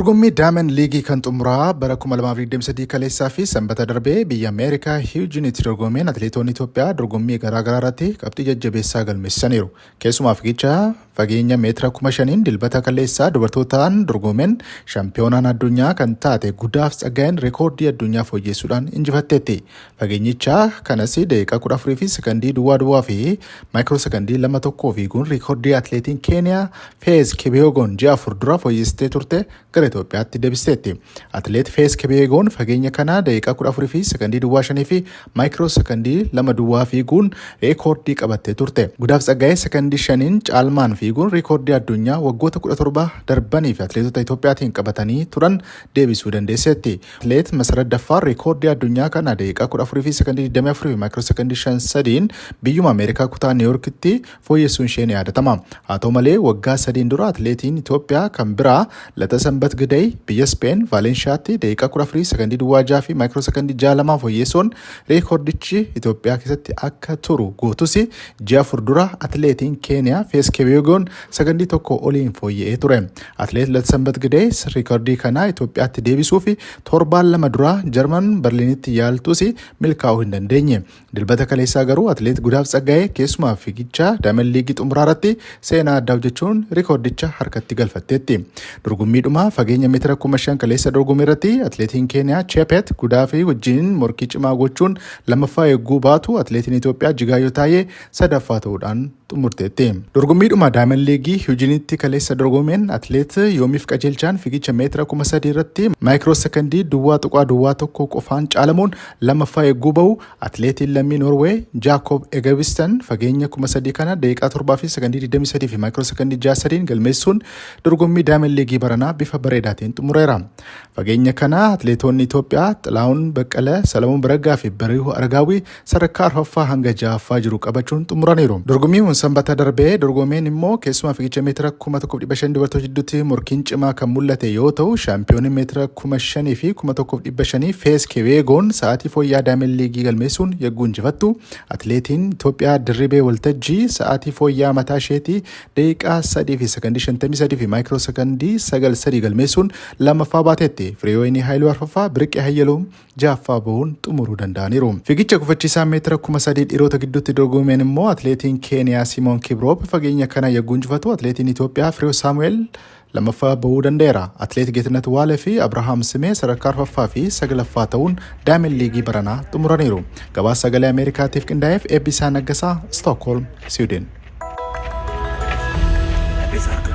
Dorgommii Diamond Liigii kan xumuraa bara 2023 kaleessaa fi Sanbata darbee biyya Ameerikaa Hiwjinitti dorgomeen atileetonni Itoophiyaa dorgommii garaagaraa irratti qabxii jajjabeessaa galmeessisaniiru. Keessumaa fiigicha fageenya meetira 5,000n Dilbata kaleessaa dubartootaan dorgomeen shampiyoonaan addunyaa kan taate Gudaaf Tsaggaayeen reekoordii addunyaa fooyyeessuudhaan injifatteetti. Fageenyicha kanas daqiiqaa 14 fi sekondii duwwaa duwwaa fi maayikiroo sekondii 2 1 fiiguun reekoordii atileetiin Keeniyaa Feez Kibiyeegoon ji'a 4 dura fooyyessitee turte gara Itoophiyaatti deebisteetti. Atileet Feez Kibiyeegoon fageenya kana daqiiqaa 14 fi sekondii duwwaa 5 fi maayikiroo sekondii 2 duwwaa fiiguun reekoordii qabattee turte. Gudaaf Tsaggaayee sekondii 5n caalmaan fiiguun reekoordii addunyaa waggoota 17 darbaniif atileetota Itoophiyaatiin qabatanii turan deebisuu dandeesseetti. Atileet Masarat Daffaar reekoordii addunyaa kana daqiiqaa 14 fi sekondii 24 fi maayikiroo sekondii 53n biyyuma Ameerikaa kutaa Niiwoorkitti fooyyessuun ishee ni yaadatama. Haa ta'u malee waggaa sadiin dura atileetiin Itoophiyaa kan biraa Latasanbat Giday biyya Speen Vaalenshaatti daqiiqaa 14 sekondii duwwaa 6 fi maayikiroo sekondii 62 fooyyessuun reekoordichi Itoophiyaa keessatti akka turu gootus ji'a 4 dura atileetiin Keeniyaa Fees Kebiyogoon sekondii 1 oliin fooyya'ee ture. Atileet Latasanbat Giday reekoordii kana Itoophiyaatti deebisuuf torbaan 2 dura Jarman Berliinitti yaaltus milkaa'uu hin dandeenye. Dilbata kaleessaa garuu atileet Gudaaf Tsaggaayee keessumaa fiigicha Daayimand Liigii xumuraa irratti seenaa addaa hojjechuun rikoordicha harkatti galfatteetti. Dorgommiidhuma fageenya meetira 5,000 kaleessa dorgome irratti atileetiin Keeniyaa Cheepet Gudaafii wajjin morkii cimaa gochuun lammaffaa eegguu baatu atileetiin Itoophiyaa Jigaayyoo Taayyee sadaffaa ta'uudhaan xumurteetti. Dorgommiidhuma Daayimand Liigii Hiyuujinitti kaleessa dorgomeen atileet Yoomiif Qajeelchaan fiigicha meetira 3,000 irratti maayikiroo sekondii duwwaa tuqaa duwwaa 1 qofaan caalamuun lammaffaa eegguu bahu atileetiin lammii Noorweey Jaakoob Egebisten fageenya 3,000 kana daqiiqaa 7 fi sekondii 23 fi maayikiroo sekondii 63 galmeessuun dorgommii Daayimand Liigii baranaa bifa bareedaatiin xumureera. Fageenya kana atileetonni Itoophiyaa Xilaahun Baqqala, Salamoon Baraggaa fi Bariihuu Aragaawii sadarkaa arfaffaa hanga ja'affaa jiru qabachuun xumuraniiru. Dorgommiin Sanbata darbee dorgomeen immoo keessumaa fiigicha meetira 1,500 dubartoota jidduutti morkiin cimaa kan mul'ate yoo ta'u shaampiyooniin meetira 5,000 fi 1,500 Fees Kebeegoon sa'aatii fooyya'aa Daayimand Liigii galmeessuun yagguu injifattu atileetiin Itoophiyaa Dirribee Waltajjii sa'aatii fooyya'aa mataa isheetii daqiiqaa 3 fi sekondii 53 fi maayikiroo sekondii 93 galmeessuun lammaffaa baateetti. Fireewaynii Haayiluu arfaffaa, Birqee Hayyaluum ja'affaa bahuun xumuruu danda'aniiru. Fiigicha gufachiisaa meetira 3,000 dhiirota gidduutti dorgomeen immoo atileetiin Keeniyaa Simoon Kiproop fageenya kana yagguu injifatu atileetiin Itoophiyaa Fireew Saamu'eel lammaffaa bahuu danda'eera. Atileet Geetinet Waalee fi Abrahaam Simee sadarkaa arfaffaa fi saglaffaa ta'uun Daayimand Liigii baranaa xumuraniiru. Gabaasa Sagalee Ameerikaatiif qindaa'eef Eebbisaa Naggasaa, Stookholm, Siwiidin. Eebbisaa.